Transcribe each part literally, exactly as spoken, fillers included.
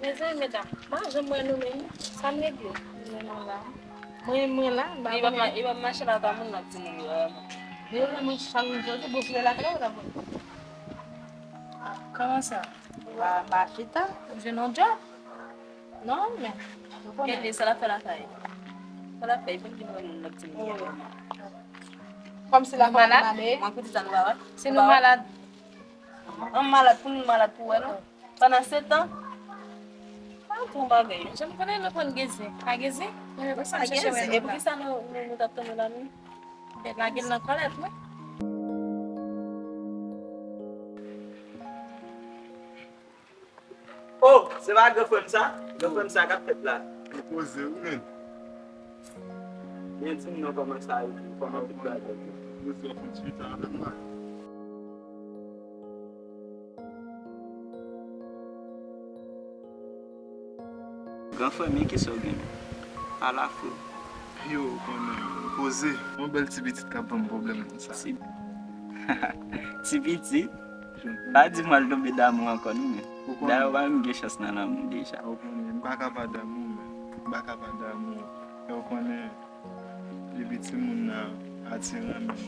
Mezanmi, medam, m pa janm wè nou menm. Sa n regle? Mwen la. Mwen, mwen la, m pa konnen. Li p ap mache la, pa moun nan ti moun yo. Mezanmi, sa nou jodi, bouch li la, kòman sa? Kòman sa? Ba, ba chita. Ou jwenn yon djòb? Non, men. Ou konnen. Kèt li, sa l ap fè lakay? Sa l ap fè? Li vin vin wè moun nan ti moun yo. Kòmsi la kòman ale? Mwen, pou di sa, nou pa wè? Si nou malad. An malad pou nou, malad pou wè nou. Pandan se tan, pa yon bon bagay. Jan m konnen nou konn gen zen. Pa gen zen? Mwen menm pa sa m chèche wè nou la. E poukisa nou, nou, nou t ap tann nou la menm? Bèt la gen nan kòlèt, wi. Oh, se pa gran frè m sa? Gran frè m sa k ap fèt la. Li poze wi, men. Byen di m non, kòman sa ye? Kòman tout bagay? Poze w ap fè ti chita avè m la. Gran frè m, men kisa w gen menm? Pale a frè w. Yo, ou konnen, poze. Yon bèl ti pitit k ap ban m pwoblèm konsa. Ti, ti pitit? Pa di m w al tonbe damou ankò non, men. Dayè, ou pa menm gen chans nan lanmou deja. Ou konnen, m pa ka pa damou, men. M pa ka pa damou. E ou konnen, depi timoun nan atiran menm.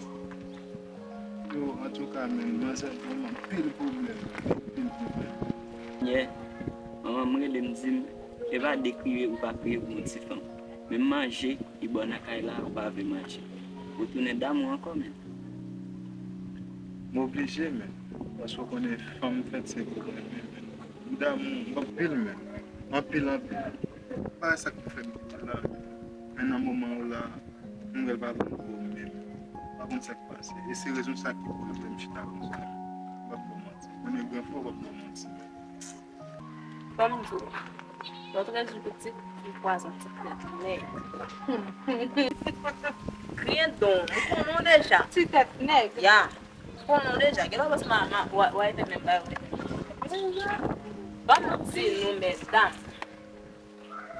Yo, antouka, men, manzè ban m anpil pwoblèm. Anpil pwoblèm. Yeah. Manman m rele m di m, e pa de kriye ou pa kriye pou yon ti fanm. Menm manje, li ba w nan kay la, ou pa vle manje. Ou tounen damou ankò, men. M oblije, men. Paske w konnen fanm fèt se pwoblèm, men. M damou anpil, men. Anpil, anpil. M pa wè sa k pou fè m kite la. Men nan moman w la, m wè l pa bon pou ou menm. M pa konn sa k pase. E se rezon sa ki poze m chita konsa. M p ap ba w manti. Konnen gran frè w p ap ba w manti. Ban m di w, lòt rèl sou pitit, m kwaze yon ti tèt nèg. Griyen don, m konnen w deja. Ti tèt nèg. Ya. M konnen w deja. Gen lè w panse m a, m a, w a, w a fè menm bagay. Ban m di nou, medam.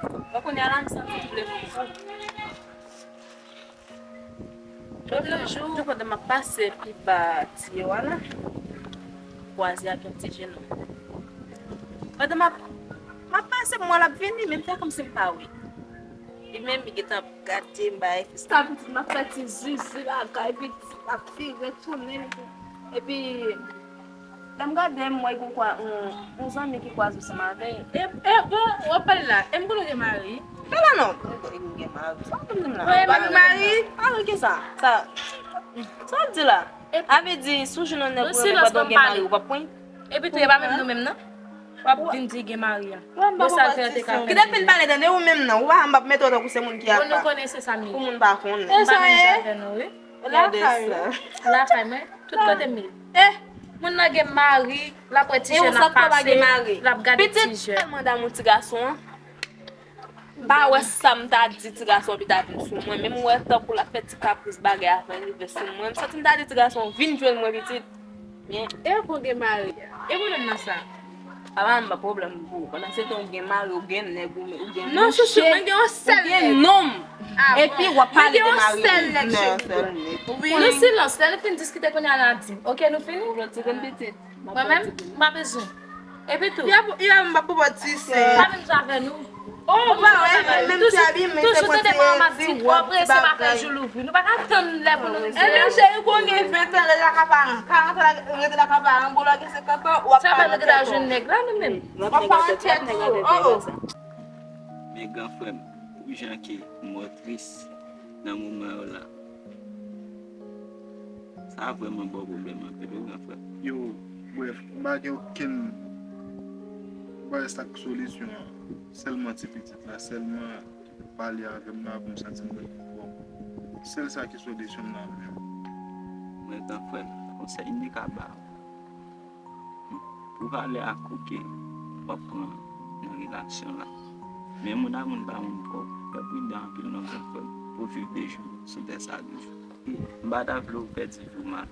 Mwen kounye a la, m santi m vle fou. Lòt jou, pandan m ap pase pi ba tiyo a la, m kwaze ak yon ti jenòm. Pandan m ap, m ap pase, m wè l ap vini, men m fè kòmsi m pa wè. Li menm, li gentan ap gade m, bay. Sa pitit m ap fè ti zizi lakay pitit, l ap vire tounen. Epi, lè m gade, m wè gon kwa, yon, yon zanmi ki kwaze ansanm avè l. E, e, bon, w ap pale la. E m konnen w gen mari? Men la non, m gen mari. Sa w ap di m la? Mari, mari? Mari ki sa? Sa, sa w ap di la? A vle di, si w jwenn yon nèg ou renmen pandan w gen mari, ou p ap pran? Epi tou, e pa menm nou menm, non? W ap vin di gen mari a. Bon, sa l fè te ka fè. Kite fin pale, tande, ou menm, non? Ou pa, m p ap mete w tankou se moun ki apa. Bon, nou konnen se sa m ye. Pou moun pa konnen. M pa menm jan avè nou, wi. Gade sa. Lakay mwen, tout kote m ye. Eh, moun nan gen mari, l ap wè ti jèn ap pase, l ap gade ti jèn. Pitit tèlman damou ti gason an. M pa wè sa m ta di ti gason an pi ta vin sou mwen. Men m wè tankou l ap fè ti kapris bagay avan l rive sou mwen. M santi m ta di ti gason an vin jwenn mwen pitit. Men. E pou gen mari a. E pwoblèm nan sa. Apa m pa pwoblèm pou ou. Pandan se tan ou gen mari, ou gen nèg, ou gen mouche, ou gen nonm. Epi w ap pale de mari. Mwen gen yon sèl nèg, cheri. Wi. Nou silans, lè nou fin diskite kounye a n a di m. Oke, nou fini? Ou vle ti grenn pitit? Mwen menm, m pa bezwen. Epi tou. Yè, yè, m pa pou ti sè. Pa menm jan avè nou. Oh, ba wè, menm ti abi, men se pou ti di wòp ti bagay. Jou louvri. Nou pa ka tann lè pou nou. Ebyen, cheri, kon gen ven tan rete lakay paran, karant an rete lakay paran, bon, lè gen senkant an, w ap paran tèt ou. Sa fè nou gentan jwenn nèg la, nou menm. W ap paran tèt ou. Oh, oh. Men gran frè m, pou jan ke m wè w tris nan moman yo la, sa vrèman ba w pwoblèm anpil wi, gran frè m. Yo, brèf, m pa gen okenn, m pa wè sa k solisyon an. Sèlman ti pitit la, sèlman pale avè m la pou m santi m refò. Sèl sa ki solisyon m la menm. Mwen, gran frè m, konsèy m te ka ba w. Pou valè ak ou ke w ap pran nan relasyon la. Men moun a moun pa moun pwòp. Fè pridan anpil non, gran frè m, pou viv de jou sou tè sa de jou. M pa ta vle w pèdi vi w mal.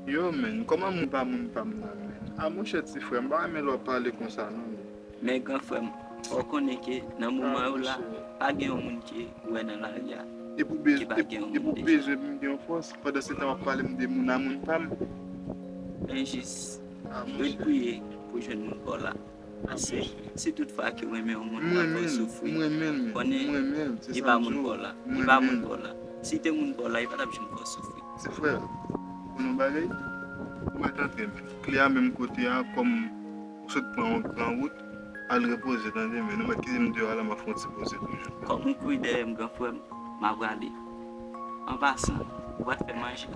Yo, men, kòman moun pa moun pa m nan, men? A, monchè, ti frè, m pa renmen lè w ap pale konsa, non, men. Men, gran frè m, fò w konnen ke nan moman yo la, pa gen yon moun ki wè nan lari a ki pa gen yon moun deja. E pou bezwen pou m gen yon fòs, pandan se tan w ap pale m de moun a moun pa m. Men jis, dwe priye pou jwenn moun pa w la. Paske si tout fwa ke w renmen yon moun, l ap fè w soufri, konnen li pa moun pa w la. Li pa moun pa w la. Si te moun pa w la, li pa t ap janm fè w soufri. Ti frè, ou konnen yon bagay? Ou mèt antre, men kle a menm kote a, kòm ou sot pran yon gran wout, al repoze, tande, men nou mèt kite m deyò a la, m ap fè yon ti poze toujou. Kòm ou kouri dèyè m, gran frè m, m a prale. An pasan, ou pa t fè manje.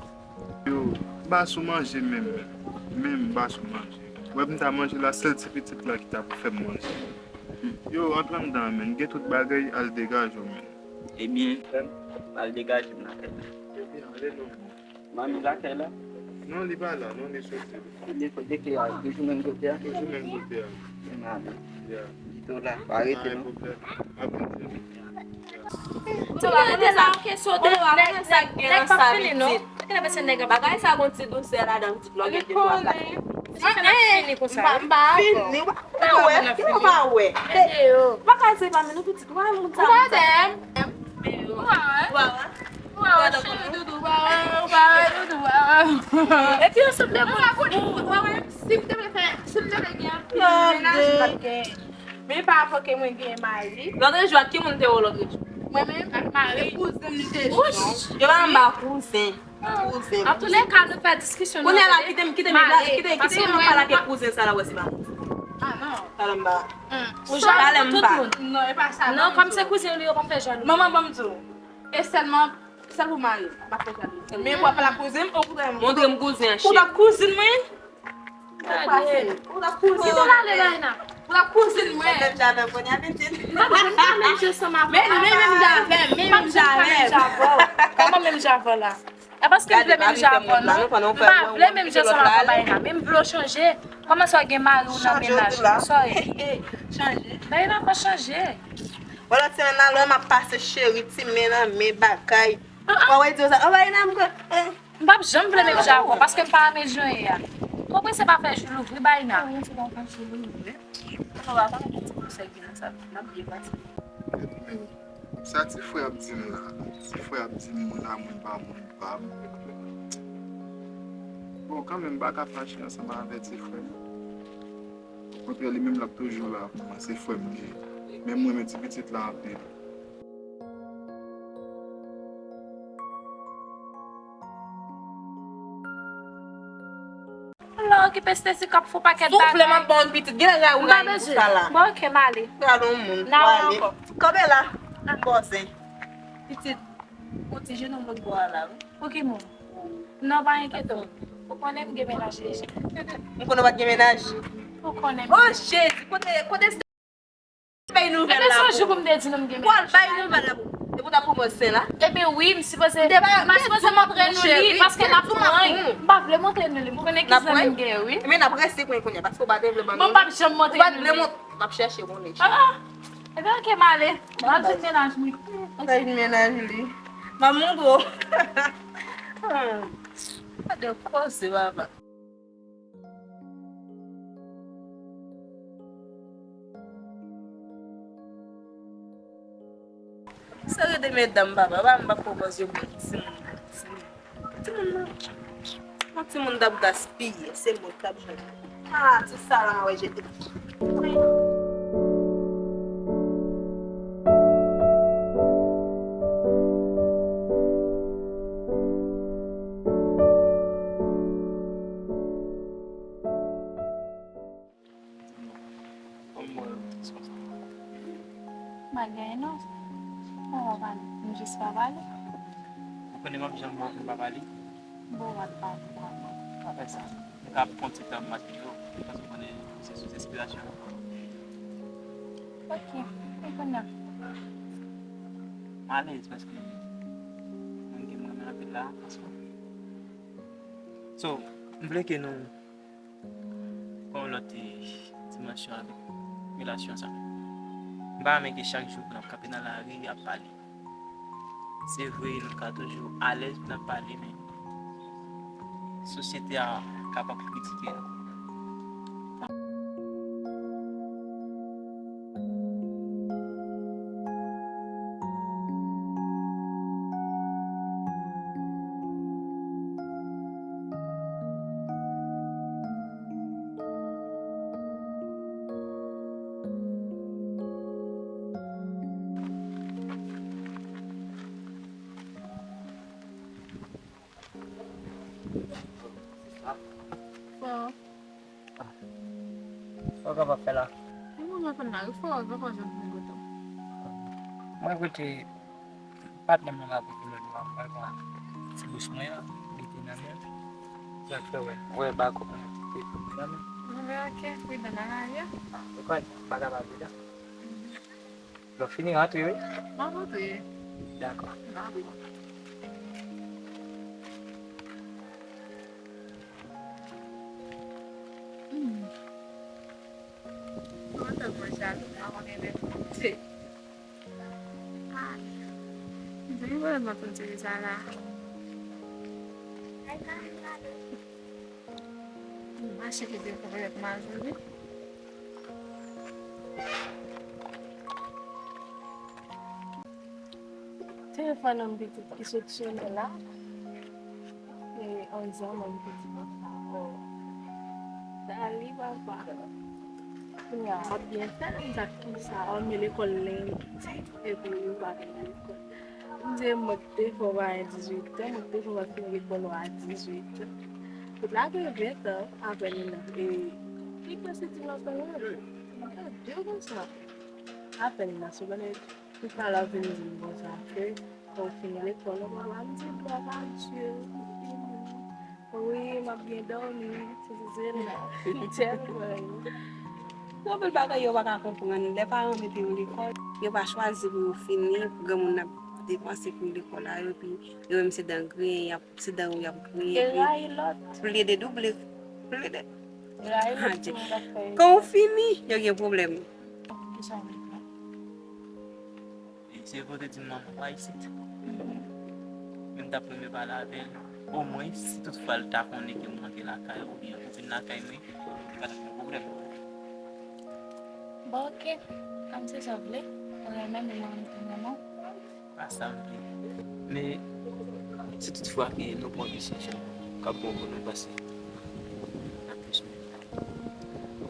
Yo, m pa sou manje menm, menm. Menm m pa sou manje. Ou wè m ta manje la, sèl ti pitit la ki ta pou fè m manje. Yo, antre anndan an, men. Gen tout bagay, al degaje w, men. Ebyen, frè m, al degaje m lakay la. Ebyen, ale non, men. Manmi lakay la? Non, li pa la, non, li soti. Ebyen, kote ke al? Toujou menm kote a? Toujou menm kote a. Men ale. Ya. Kite w la, pa rete non. Pa gen pwoblèm. Ap vin. Tou la, konnen sa, konnen sa k gen nan sa pitit. Bagay sa gon ti dousè ladan, pitit lò gen de twa kat. Fini konsa. M pa, m pa fini. Ou pa wè? Ou pa wè? Ou pa ka di pa men nou pitit. Ou pa wè moun sa? Ou pa wè? Ou pa wè? Ou pa wè? Ou pa wè, cheri doudou, ou pa wè, ou pa wè, doudou, ou pa wè. Epi yo sanble moun fou. Ou pa wè? Si m te vle fè, si m te vle gen anpil mennaj, m t ap gen. Men pa avan ke mwen gen mari. Lòt jou, ak ki moun te wè w lòt jou? Mwen menm, ak mari. Se kouzen m li te jwenn. Yo pa anba kouzen. Kouzen. Antoulèka, nou fè diskisyon nou. Kounye a la, kite m, kite m, kite m, kite m pale ak kouzen sa la, wè si pa kouzen. Ah, non. Pale m ba. Ou jalou pou tout moun. Non, e pa sa. Non, kòm se kouzen li, yo pa fè jalou. Manman, ban m di w. E sèlman, sèl pou mari, m pa fè jalou. Men w ap pale ak kouzen m, okontrè, montre m kouzen an, cheri. Ou t ap kouzin mwen? Ou t ap kouzin mwen. Ou t ap kouzin mwen. Menm jan avè m, kounye a pitit. M ap jwenn pa menm jan ansanm avè w. Men, men menm jan avè m, men menm jan avè m. Kòman menm jan avè w la? E paske m vle menm jan avè w, non. M pa vle menm jan ansanm avè w, Baena. Men m vle w chanje. Kòman sa w gen mari w nan mennaj ou? Sa w ye? Chanje. Baena, fò chanje. Wè lòt semèn nan, lè m ap pase cheri, ti men nan men bagay. Mwen wè di w sa. Anba, e nan m kwè. M p ap janm vle menm jan avè w, paske m pa renmen jan w ye a. Twò prese pa fè jou louvri, Baena. Sa ti frè ap di m la. Ti frè ap di m moun a moun pa moun pa m. Bon, kanmenm, m pa ka fache ansanm avè ti frè m. Okontrè, li menm l ap toujou la pou mwen, se frè m li ye. Men m renmen ti pitit la anpil. Ala, okipe Stacy k ap fè yon pakèt bagay. Soufle, m ap ba w yon pitit. Gen lè rayou pou sa la. Bon, oke, m ale. Gade yon moun. N a wè ankò. Kanpe la. M bòzen. Pitit, gon ti jenòm lòt bò a la, wi. Pou ki moun? Non, pa enkyete w. Ou konnen m gen mennaj deja. M konnen w pa t gen mennaj? Ou konnen m gen. Oh, Jezi, kote, kote bay nouvèl la pou ou? Ebyen, se yon jou pou m te di nou m gen mennaj. Pral bay nouvèl la pou ou? Depi w t ap pran mwen sen la? Ebyen, wi, m sipoze, m pa sipoze montre nou li, paske l ap pran. M pa vle montre nou li. M konnen ki zanmi m gen, wi. Ebyen, n ap rete pran kounye a, paske w pa te vle ban nou li. Bon, m p ap janm montre nou li. M ap chèche konnen. Ah, ah. Ebyen, oke, m ale. M al jwenn mennaj mwen. Oke. Al jwenn mennaj li. M ap montre w. Gade koze, papa. Sa rete medam, papa, pa m pa pwopoze yon bon timoun, bon timoun. Timoun nan, yon timoun t ap gaspiye, se mwen k t ap jwenn. Ah, ti sa la, mwen jete. Kòman w wè yo konsa? M pa gen anyen non. Kòman w pale? M jis pa pale. Ou konnen m ap janm wè w pou m pa pale? Bon, w ap pale, w ap pale. Pa fè sa. M ka pran ti tan m maten yo, paske w konnen se sous enspirasyon yo. Ok, e kounye a? M alèz paske moun ke m renmen anpil la, paske. So, m vle ke nou pran yon lòt, eh, dimansyon avèk relasyon sa. M pa renmen ke chak jou pou n ap kanpe nan lari ap pale. Se vre, nou ka toujou alèz pou n ap pale, men sosyete a kapab kritike nou. Fò. Sa w kapab fè la? Mwen konn aprann la wi, fò, papa janm vin kote w. Mwen kote patnè m nan la pou kilòt la, mwen pran ti bous mwen an, li te nan men m. Sa k fè wè, wè bako mwen te nan men m. Mwen wè, ok, pridan nan lari a. Ou konn, m pa kapab pridan. Lè w fini, rantre, wi. M ap rantre. Dakò. Dakò. Hmm. Mwen tèlman jalou, m pa konnen lè m monte. Ay. M te gen pwoblèm nan konn tire sa la. Mache ki te fè pèt mal tou wi. Telefòn an pitit ki sot sonnen la. E an zanmi m pitit la. Dali papa. Kounye a, m ap byen fè l, m sa ki sa, anmye lekòl lendi, epi yo pa vin lekòl. M di, mwen te fè w pa gen dizuit an, mwen te fè w pa fini lekòl ou a dizuit an. Tout la gen ven tan apèn li nan. E li pase ti lòt bagay. Mwen ta di w konsa. Apèn li nan, se konnen tout talè w vin di m konsa ke ou fin lekòl, ou papa m di glwa a Dye, ou fini. Wi, m ap byen dòmi, se se la. Tèlman. Gen anpil bagay yo pa ka konprann. Lè paran mete yo lekòl, yo pa chwazi pou yo fini, pou granmoun ap depanse pou lekòl la, epi yo menm se dan griyen, y ap, se dan yo y ap griyen, epi rayi lòt. Plede double, plede. Rayi lòt timoun k ap fè. Kan ou fini, yo gen pwoblèm. Kisa w vle fè? E se pou te di m manman pa isit. Men m t ap renmen pale avè l. Omwen, si toutfwa l ta konnen ke m manke lakay ou, oubyen ou vin lakay mwen, li pa t ap gen pwoblèm. Bon, ok. Kòm se sa w vle, ou renmen m, mwen menm tou m renmen w. Pa sa m vle. Men, si toutfwa ke nou pran desizyon k ap bon pou nou, pase n ap plis.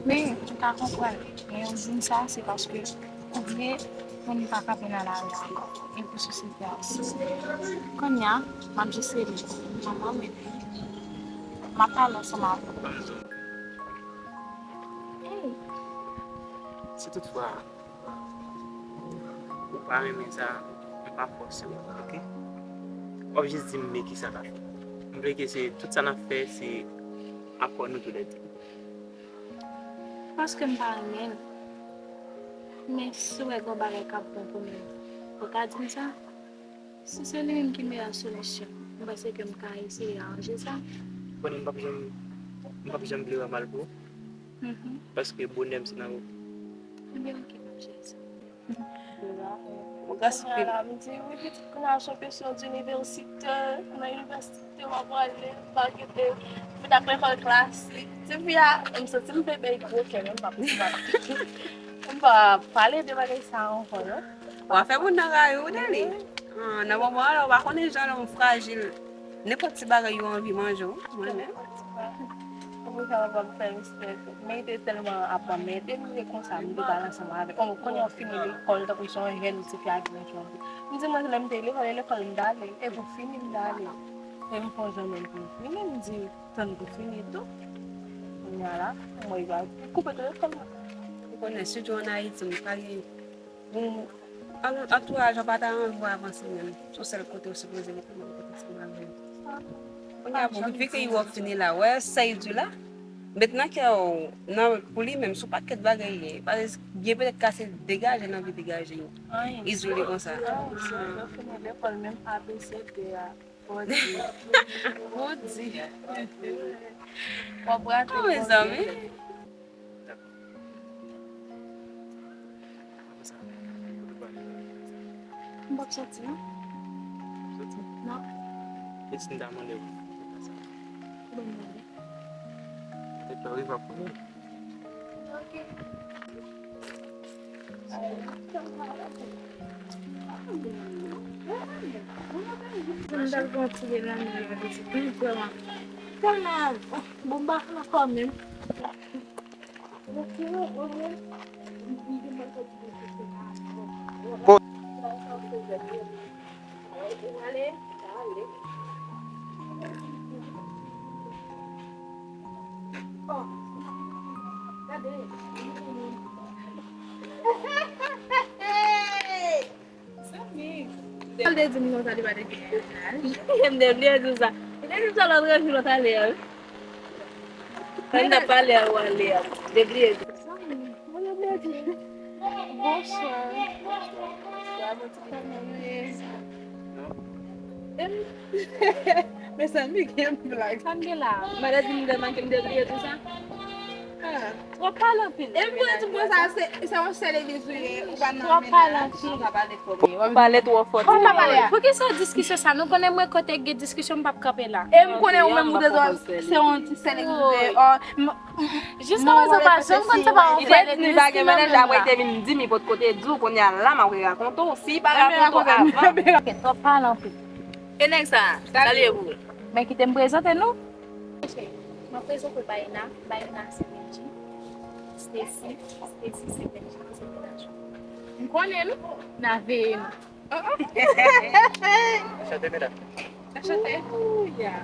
Men, m ka konprann. Men ou di m sa, se paske ou vle pou n pa kanpe nan lari a ankò. E pou sosyete a osi. Kounye a, m ap jis rele manman m epi m ap pale ansanm avè w. Hey! Si toutfwa ou pa renmen sa, m pa fòse w, ok? W ap jis di m men kisa k ap fèt. M vle ke se tout sa n ap fè, se akò nou toulède. Paske m pa renmen l. Men si w wè gen yon bagay k ap bon pou nou, ou ka di m sa. Si se li menm ki meyè solisyon, m panse ke m ka eseye aranje sa. Konnen m p ap janm, m p ap janm vle wè mal pou ou. Mhm. Paske bonè m se nan ou. Ebyen, ok, m ap jere sa. Mwen gaspiye. Kounye a la, m di, wi, pitit, kounye a se yon kesyon dinivèsite. Nan inivèsite, w ap prale, m pa kite. Vin ak lekòl klasik. Ti fi a, m santi m vle bay gwo kè, men m p ap, m p ap, m p ap pale de bagay sa a ankò, non. W a fè moun nan rayi w, Dani. Ah, nan moman an la, w pa konnen jan lòm frajil. Nenpòt ti bagay yo anvi manje w, mwen menm. Ou pa kapab fè mistèk. Men li te tèlman ap anmède m, li te konsa, m te pale ansanm avè l. Kounye a w fini lekòl, tankou se yon jèn tifi a ki nan chonje. M di, mwen, lè m te lekòl, e lekòl m t ale, epi w fini m t ale. E m fè yon jan menm pou m fini, m di, tann pou fini tou. Kounye a la, mwen, li pral koupe telefòn mwen. Ou konnen, sitou ann Ayiti, m pa gen Bon, an-, antouraj an pa ta anvi w avanse menm. Se yon sèl kote ou sipoze rete, menm kote ansanm avè l. Kounye a, bon, vi ke Iwòf fini la, wè, sa li di la, met nan kè w, nan, pou li menm, se yon pakèt bagay li ye. Paske byen petèt ka se degaje l anvi degaje l. Li di w li konsa. Yo fini lekòl, menm A B C D a. Fò di. Fò di. W ap rate. Oh, mezanmi. M p ap soti, non. Soti? Non. E si m ta mande w? Bon, mande. Petèt w rive ap konnen. Ok. M t al pran ti de nan men yo, li di, m vrèman, tèlman, bon, m pa fè ankò menm. Bon. Ale, ale. Al te di m konsa li pa te gen mennaj. M te bliye di w sa. Li te di m sa lòt jou lòt ale a wi. Lè n t ap pale a ou ale a. M te bliye di w sa. Mwen te bliye di w. Bonswa. Bonswa, bonswa. Mezanmi, gen blag. Sa m gen la? Mwen te di m demen ke m te bliye di w sa. Twòp pale anpil. E m konnen tout moun sa se se yon sèl legliz ou ye, ou pa nan mennaj. Twòp pale anpil. Ou pa pale twò fò. Ou pa pale twò fò. Poukisa diskisyon sa? Nou konnen mwen kote gen diskisyon m p ap kanpe la. E m konnen ou menm ou te se yon ti sèl legliz ou ye. Jiskaprezan pa janm konn se pa yon sèl legliz ki nan menm la. Apre te vin di m li potko te di w, kounye a la m ap rakonte w si pa rakonte w avan. Twòp pale anpil. E nèg sa, sa li ye pou ou? Men kite m prezante nou. Mwen prezante Baina, Baina se Benji. Stacy, Stacy se Benji, se mennaj mwen. M konnen nou, n a veye nou. Chante, medam. Chante. Ouya.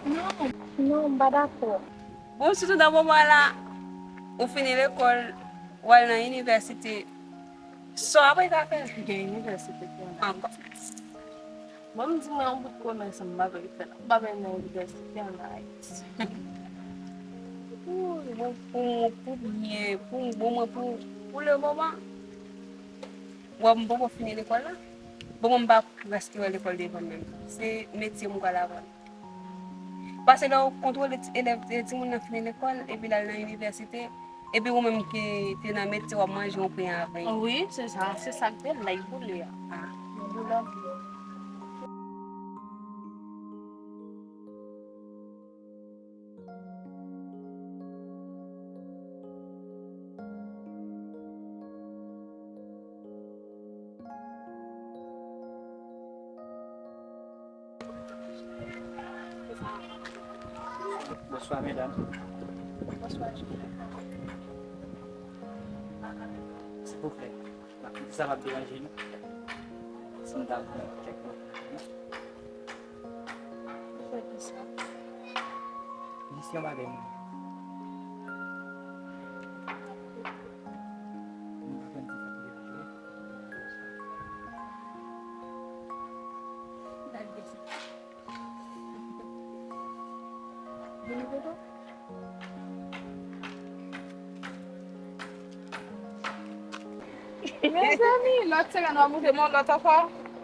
Non, non, m pa dakò. Bon, sitou nan moman la, ou fini lekòl, w al nan inivèsite, sa w ap ka fè? Gen inivèsite ki an Ayiti. Bon, m di mwen yon bout komès m pa vle fè la. M pa vle nan inivèsite an Ayiti. Pou, pou, pou, pou byen, pou, pou mwen, pou, pou le moman, wè m poko fini lekòl la. Bon, mwen m pa prèske wè lekòl devan m menm. Se metye m pral aprann. Paske lè w kontwole ti, elèv, e, timoun nan fini lekòl, epi l al nan inivèsite, epi ou menm ki te nan metye w ap manje yon pen avè l. Wi, se sa, se sa k te lèy boule a. Ah. Yon boule anpil. Bonswa, medam. Bonswa, Junior. Silvouplè, m ap di sa p ap deranje nou. Si m ta pran kèk minit pou nou. Ou fè kisa? Jis yon bagay mwen. M pa konn si sa pou deranje w. Gade sa. Vini kote w. Mezanmi, lòt semèn w ap moute m yon lòt ankò.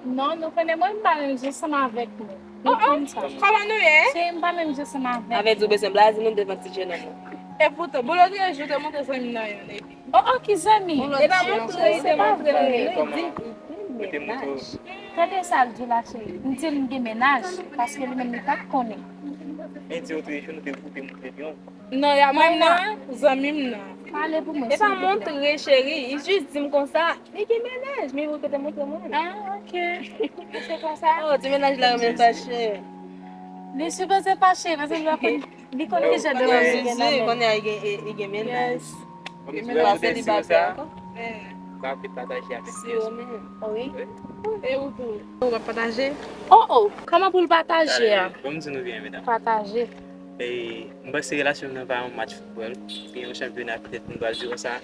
Non, nou konnen mwen m pa menm jan ansanm avèk nou. Nou konn sa. Kòman nou ye? Cheri, m pa menm jan ansanm avèk nou. Avèk di w bezwen blaze moun devan ti jenòm nan. Epoutan, bon lòt jou te montre zanmi m nan yon epi. Oh, oh, ki zanmi? E pa montre, se pa vre. Li di, li di mennaj. Tande sa l di la, cheri. M di l m gen mennaj, paske li menm li pa t konnen. Men di yo tou, nou te, ou te montre l yon. Non, y a mwen nan, zanmi m nan. Pale pou mwen, silvouplè. E pa montre, cheri. Li jis di m konsa, li gen mennaj, men ou te montre mwen. Ah, ok. Se konsa. Oh, ti mennaj la renmen fache. Li sipoze fache, paske li pa konn Li konn ki jan de moun li gen nan men. Kounye a, li gen, li gen mennaj. Li pa selibatè ankò. Ba vle pataje avèk si yo menm. Wi. E ou tou? Ou pa pataje? Oh, oh. Kòman pou l pataje a? Bon, m di nou byen, medam. Pataje. E, m panse relasyon m nan pa yon match foutbòl. Gen yon chanpyona petèt nou pral jwe konsa.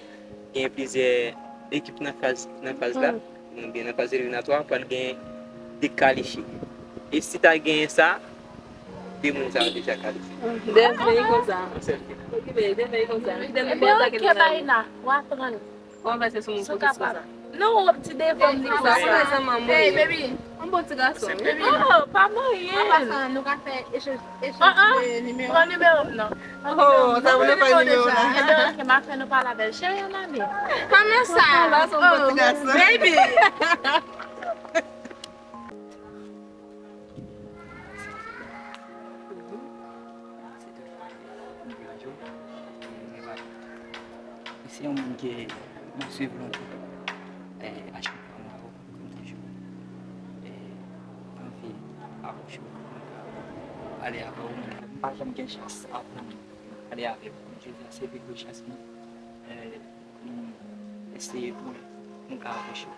Gen plizyè ekip nan faz, nan faz la. Oubyen nan faz eliminatwa, pral gen de kalifye. E si ta genyen sa, de moun sa yo deja kalifye. De peyi konsa. Yon sèl fi. Okipe, de peyi konsa. De moun konsa ki nan. Baina, w a pran. Konvèse sou moun fokis konsa. Non, w ap di devan m li konsa. Hey, baby. Yon bon ti gason. Oh, pa manyen. An pasan, nou ka fè echanj, echanj de nimewo. Pran nimewo m non. Oh, sa vle pa nimewo la. Ebyen, ok, m a fè nou pale avè l. Cheri, ann ale. Kòman sa? Oh, baby. Se yon moun ke m ap swiv lontan. Eh, a chak fwa m wè w, m toujou, eh, anvi apwoche w pou m ka pale avè w, men m pa janm gen chans aprann pale avè w. Jodi a se pi gwo chans mwen, eh, m eseye pou m ka apwoche w.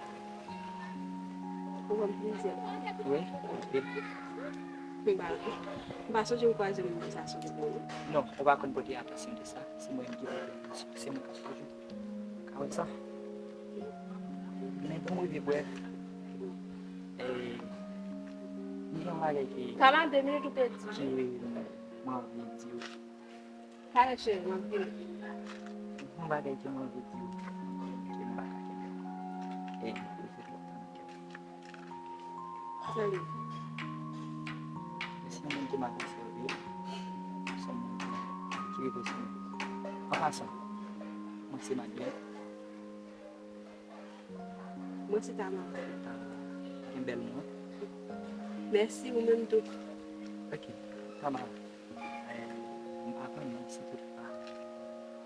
Ou konn plizyè. Wi, anpil. M pa, m pa sonje m kwaze moun konsa sou wout mwen, non. Non, ou pa konn pote atansyon de sa. Se mwen menm ki pote atansyon. Se mwen k ap sou jou. Ka wè sa? Men pou m rive brèf, e, gen yon bagay ki, Kama, de minit ou pèdi. Ki mwen anvi di w. Talè, cheri, m ap vini. Yon bagay ke mwen vle di w, ke m pa ka kenbe. E, li fè twòp tan nan kè m. Sèvi. Se yon moun ke m apresye anpil. Se yon moun ki, ki rive sou mwen. An pasan, mwen se Madeleine. Mwen se Tamara. Tamara. Gen bèl non. Mèsi, ou menm tou. Ok. Tamara, eh, m pa konnen si toutfwa,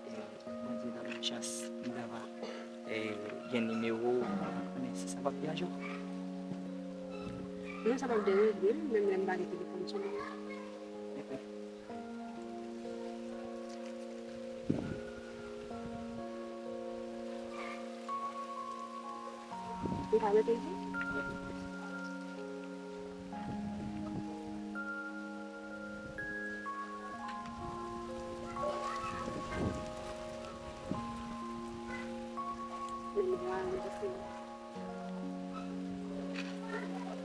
eh, Bondye ban m chans, m ta va, eh, gen nimewo w, m pa konnen si sa p ap deranje w. Non, sa p ap deranje m, menm lè m pa gen telefòn sou mwen. Ok. Ou pa mete l tou?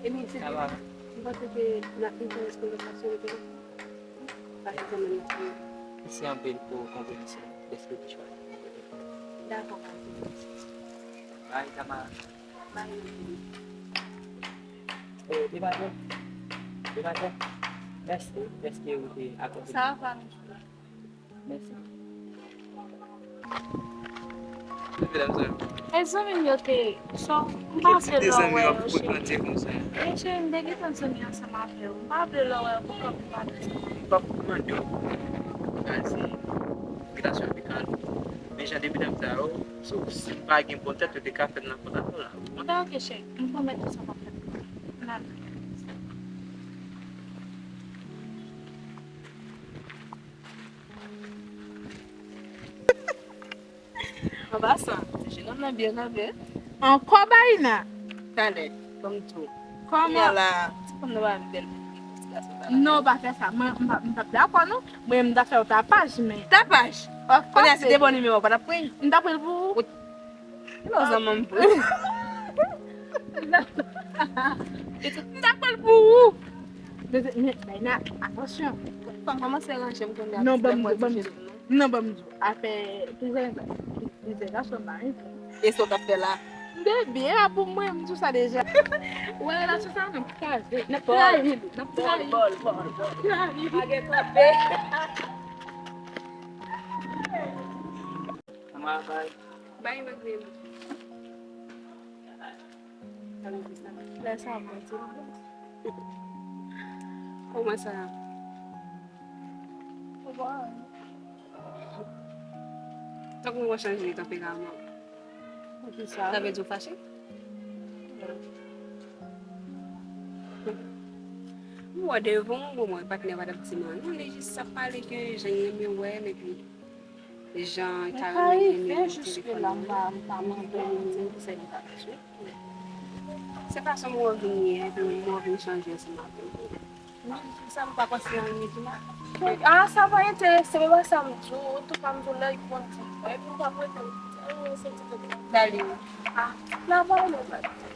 Epi, se, m panse ke n ap fin fè konvèsasyon nou te nan fè. Pase kanmenm nan fini. Mèsi anpil pou konpreyansyon w. Lespri ki chwazi. Dakò, pa gen pwoblèm. Bye, Tamara. Bye. Eh, Emmanuel. Emmanuel. Mèsi dèske ou te akonpanye. Sa va, Michou? Mèsi. Medam sa yo. E zanmi m yo te, so, m pa vle lè w wè yo, cheri. Ki tip de zanmi w ap frekante konsa? E cheri, m te gentan di w ansanm avè w. M pa vle lè w wè yo pou kòm m pa vle sa. M p ap mande w. Sa se relasyon amikal. Men jan de medam sa yo, so, si m pa gen bon tèt, yo te ka fè m nan kont avè w la. Mwen ta oke, cheri. M pwomèt ou sa p ap fèt. N ale. An pasan, ti jenòm nan byen kanpe. Ankò, Baïna? Talè, ban m di w. Kòman? Kounye a la, ti fanm nan pa bèl pou ti gason sa la. Non, pa fè sa. Mwen, m pa, m p ap dakò, non. Mwen, m ta fè w tapaj, men. Tapaj? Of course. Kounye a, si te bon nimewo, w pa t ap pran? M t ap pran l pou ou. Ou, non, zanmi m pou. M t ap pran l pou ou. Men, men, Baïna, atansyon. Fanm kòmanse ranje m kounye a. Non, ban m di w, ban m di w. Non, ban m di w. Afè plizyè, plizyè gason mari. E sa w t ap fè la? M te byen la pou mwen, m di w sa deja. Ou wè relasyon sa, n ap kraze, n ap trayi li, n ap trayi li. Bòl, bòl, bòl, bòl. Trayi li. Pa gen kanpe. Bay, bay. Lè sa bon, ti. Kòman sa? Tankou w chanje tanperaman. Poukisa? Sa vle di w fache? M wè devan w, bon, mwen, patnè pa t ap di m anyen, non, li jis ap pale ke jan l renmen wè m, epi jan Carmen renmen telefòn nan. Men ka rive jiske la, m pa, m pa mande w, m di w konsèy, m pa bezwen. Se fason mwen vin ye, epi mwen vin chanje ansanm avè w. Sa m pa panse anyen di la. Ah, sa pa enterese m, e pa sa m di w. Antouka, m di w lè l konn di. Epi m pa prete l. Dali. Ah, la pa yon bagay.